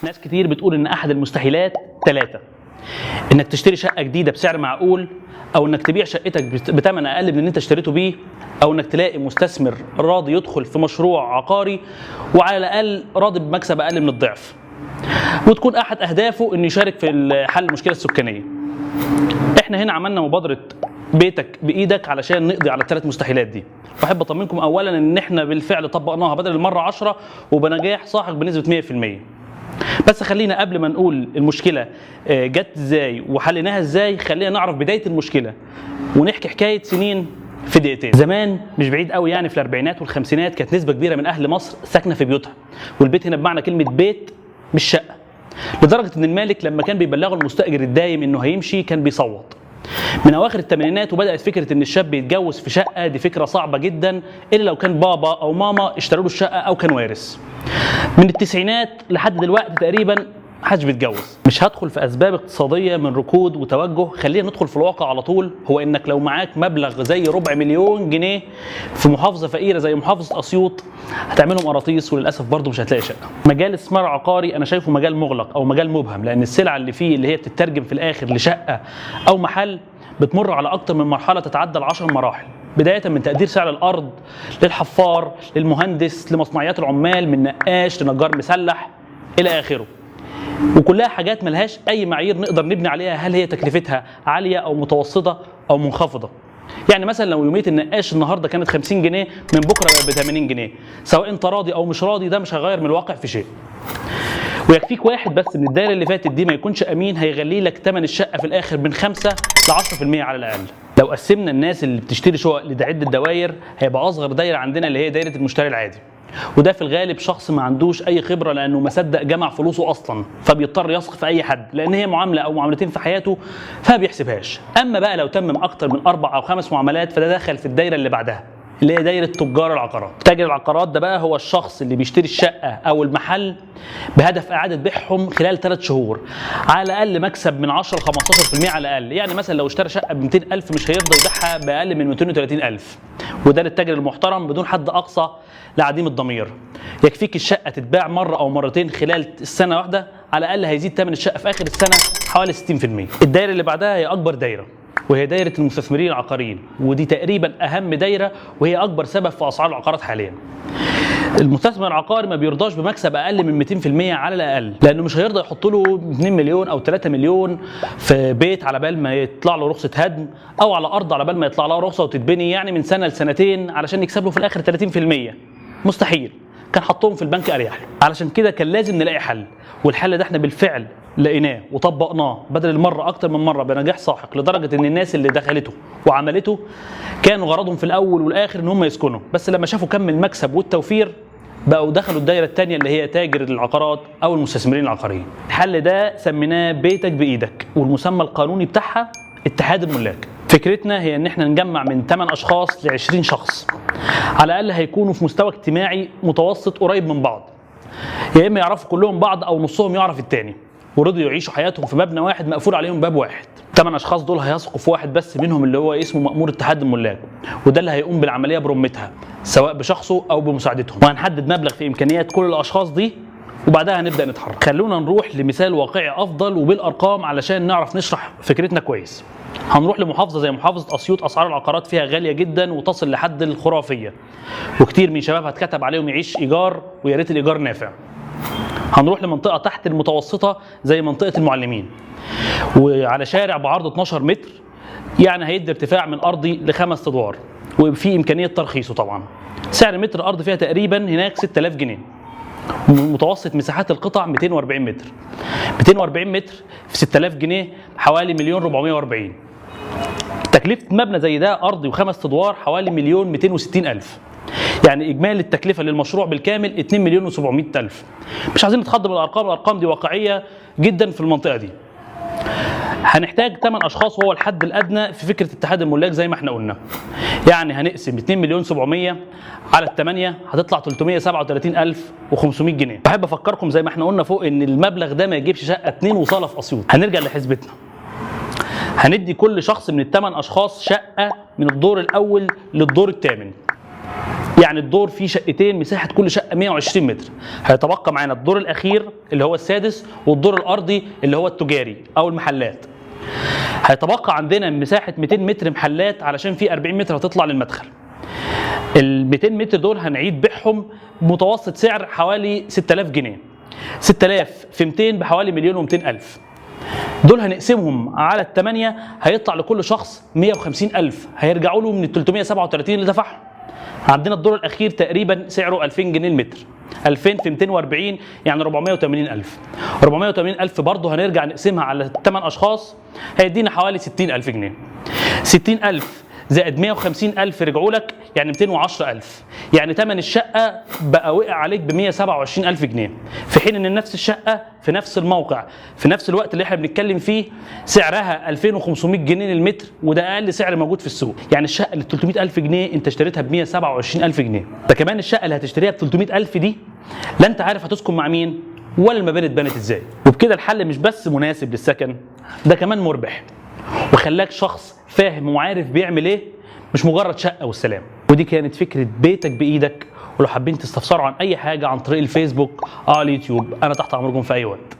ناس كتير بتقول ان احد المستحيلات ثلاثة: انك تشتري شقه جديدة بسعر معقول، او انك تبيع شقتك بثمن اقل من اللي انت اشتريته بيه، او انك تلاقي مستثمر راضي يدخل في مشروع عقاري وعلى الاقل راضي بمكسب اقل من الضعف، وتكون احد اهدافه انه يشارك في حل المشكلة السكانية. احنا هنا عملنا مبادرة بيتك بايدك علشان نقضي على الثلاث مستحيلات دي. واحب اطمنكم اولا ان احنا بالفعل طبقناها بدل المرة 10 وبنجاح ساحق بنسبة 100%. بس خلينا قبل ما نقول المشكلة جت ازاي وحليناها ازاي، خلينا نعرف بداية المشكلة ونحكي حكاية سنين في دقيقتين. زمان مش بعيد قوي، يعني في الاربعينات والخمسينات كانت نسبه كبيرة من اهل مصر ساكنة في بيوتها، والبيت هنا بمعنى كلمة بيت مش شقه، لدرجة ان المالك لما كان بيبلغه المستاجر الدايم انه هيمشي كان بيصوت. من اواخر الثمانينات وبدات فكرة ان الشاب يتجوز في شقه، دي فكرة صعبة جدا الا لو كان بابا او ماما اشتروا له الشقة او كان وارث. من التسعينات لحد دلوقتي تقريبا محدش بيتجوز. مش هدخل في اسباب اقتصادية من ركود وتوجه، خلينا ندخل في الواقع على طول. هو انك لو معاك مبلغ زي 250,000 جنيه في محافظة فقيرة زي محافظة اسيوط هتعملهم قراطيس، وللاسف برضه مش هتلاقي شقه. مجال الاستثمار العقاري انا شايفه مجال مغلق او مجال مبهم، لان السلعة اللي فيه اللي هي بتترجم في الاخر لشقه او محل بتمر على اكتر من مرحلة تتعدى ال10 مراحل، بداية من تقدير سعر الأرض للحفار للمهندس لمصنعيات العمال، من نقاش لنجار مسلح إلى آخره، وكلها حاجات ملهاش أي معايير نقدر نبني عليها هل هي تكلفتها عالية أو متوسطة أو منخفضة. يعني مثلا لو يومية النقاش النهارده كانت 50 جنيه، من بكره بقت ب 80 جنيه، سواء انت راضي او مش راضي ده مش هيغير من الواقع في شيء. ويكفيك واحد بس من الدايرة اللي فاتت دي ما يكونش امين هيغلي لك ثمن الشقة في الاخر من 5 ل 10% على الاقل. لو قسمنا الناس اللي بتشتري شقق لعدة دوائر هيبقى اصغر دايرة عندنا اللي هي دايرة المشتري العادي، وده في الغالب شخص ما عندوش اي خبره لانه ما صدق جمع فلوسه اصلا، فبيضطر يثق في اي حد لان هي معاملة او معاملتين في حياته فما بيحسبهاش. اما بقى لو تمم اكتر من 4 او 5 معاملات فده دخل في الدايرة اللي بعدها اللي هي دايرة تجار العقارات. تاجر العقارات ده بقى هو الشخص اللي بيشتري الشقة او المحل بهدف اعاده بيعهم خلال 3 شهور على الاقل مكسب من 10 ل 15% على الاقل. يعني مثلا لو اشترى شقه ب 200,000 مش هيرضى يبيعها باقل من 230,000، وده للتاجر المحترم بدون حد اقصى لعديم الضمير. يكفيك الشقة تتباع مرة او مرتين خلال السنة واحدة، على الاقل هيزيد ثمن الشقة في اخر السنة حوالي 60%. الدايرة اللي بعدها هي اكبر دايرة، وهي دايرة المستثمرين العقاريين، ودي تقريبا اهم دايرة وهي اكبر سبب في اسعار العقارات حاليا. المستثمر العقاري ما بيرضاش بمكسب اقل من 200% على الاقل، لانه مش هيرضى يحط له 2 مليون او 3 مليون في بيت على بال ما يطلع له رخصه هدم، او على ارض على بال ما يطلع لها رخصه وتتبني يعني من سنة لسنتين علشان يكسب له في الاخر 30%. مستحيل، كان حطهم في البنك اريح له. علشان كده كان لازم نلاقي حل، والحل ده احنا بالفعل لقيناه وطبقناه بدل المرة اكتر من مرة بنجاح ساحق، لدرجة ان الناس اللي دخلته وعملته كانوا غرضهم في الاول والاخر ان هم يسكنوا، بس لما شافوا كم المكسب والتوفير بقوا دخلوا الدايرة الثانية اللي هي تاجر العقارات او المستثمرين العقاريين. الحل ده سميناه بيتك بايدك، والمسمى القانوني بتاعها اتحاد الملاك. فكرتنا هي ان احنا نجمع من 8 اشخاص ل 20 شخص على الاقل، هيكونوا في مستوى اجتماعي متوسط قريب من بعض، يا اما يعرفوا كلهم بعض او نصهم يعرف التاني، ورضوا يعيشوا حياتهم في مبنى واحد مقفول عليهم باب واحد. 8 اشخاص دول هيثقوا في واحد بس منهم اللي هو اسمه مأمور اتحاد الملاك، وده اللي هيقوم بالعملية برمتها سواء بشخصه او بمساعدتهم، وهنحدد مبلغ في امكانيات كل الاشخاص دي وبعدها هنبدا نتحرك. خلونا نروح لمثال واقعي افضل وبالارقام علشان نعرف نشرح فكرتنا كويس. هنروح لمحافظه زي محافظة اسيوط، اسعار العقارات فيها غالية جدا وتصل لحد الخرافية، وكتير من شبابها اتكتب عليهم يعيش ايجار، ويا ريت الايجار نافع. هنروح لمنطقه تحت المتوسطة زي منطقة المعلمين، وعلى شارع بعرض 12 متر، يعني هيدي ارتفاع من ارضي ل5 ادوار، وفي امكانية ترخيصه طبعا. سعر متر الارض فيها تقريبا هناك 6000 جنيه. متوسط مساحات القطع 240 متر. 240 متر في 6000 جنيه حوالي 1,440,000. تكلفة مبنى زي ده ارضي و5 ادوار حوالي 1,260,000. يعني اجمالي التكلفة للمشروع بالكامل 2,700,000. مش عايزين نتخض من الارقام، الارقام دي واقعية جدا في المنطقة دي. هنحتاج 8 اشخاص وهو الحد الادنى في فكرة اتحاد الملاك زي ما احنا قلنا. يعني هنقسم 2,700,000 على الثمانية هتطلع 337,500 جنيه. بحب افكركم زي ما احنا قلنا فوق ان المبلغ ده ما يجيبش شقه 2 وصاله في اسيوط. هنرجع لحسبتنا، هندي كل شخص من الثمان اشخاص شقه من الدور الاول للدور الثامن، يعني الدور فيه شقتين مساحة كل شقه 120 متر. هيتبقى معانا الدور الاخير اللي هو السادس والدور الارضي اللي هو التجاري او المحلات. هيتبقى عندنا مساحة 200 متر محلات علشان في 40 متر هتطلع للمدخل. ال 200 متر دول هنعيد بيعهم متوسط سعر حوالي 6000 جنيه. 6000 في 200 بحوالي 1,200,000. دول هنقسمهم على الثمانية، هيطلع لكل شخص 150,000، هيرجعوا له من ال 337 اللي دفعهم. عندنا الدور الاخير تقريبا سعره 2000 جنيه المتر، 2000 في 240 يعني 480,000. 480,000 برضه هنرجع نقسمها على 8 اشخاص، هيدينا حوالي 60,000 جنيه. 60,000 زائد 150,000 رجعوا لك يعني 210,000، يعني ثمن الشقة بقى وقع عليك ب 127,000 جنيه، في حين ان نفس الشقة في نفس الموقع في نفس الوقت اللي احنا بنتكلم فيه سعرها 2500 جنيه للمتر، وده اقل سعر موجود في السوق. يعني الشقة اللي 300,000 جنيه انت اشتريتها ب 127,000 جنيه. ده كمان الشقة اللي هتشتريها ب 300,000 دي لا انت عارف هتسكن مع مين ولا المباني اتبنت ازاي. وبكده الحل مش بس مناسب للسكن، ده كمان مربح وخلاك شخص فاهم وعارف بيعمل ايه، مش مجرد شقه والسلام. ودي كانت فكرة بيتك بايدك. ولو حابين تستفسروا عن اي حاجة عن طريق الفيسبوك او اليوتيوب، انا تحت امركم في اي وقت.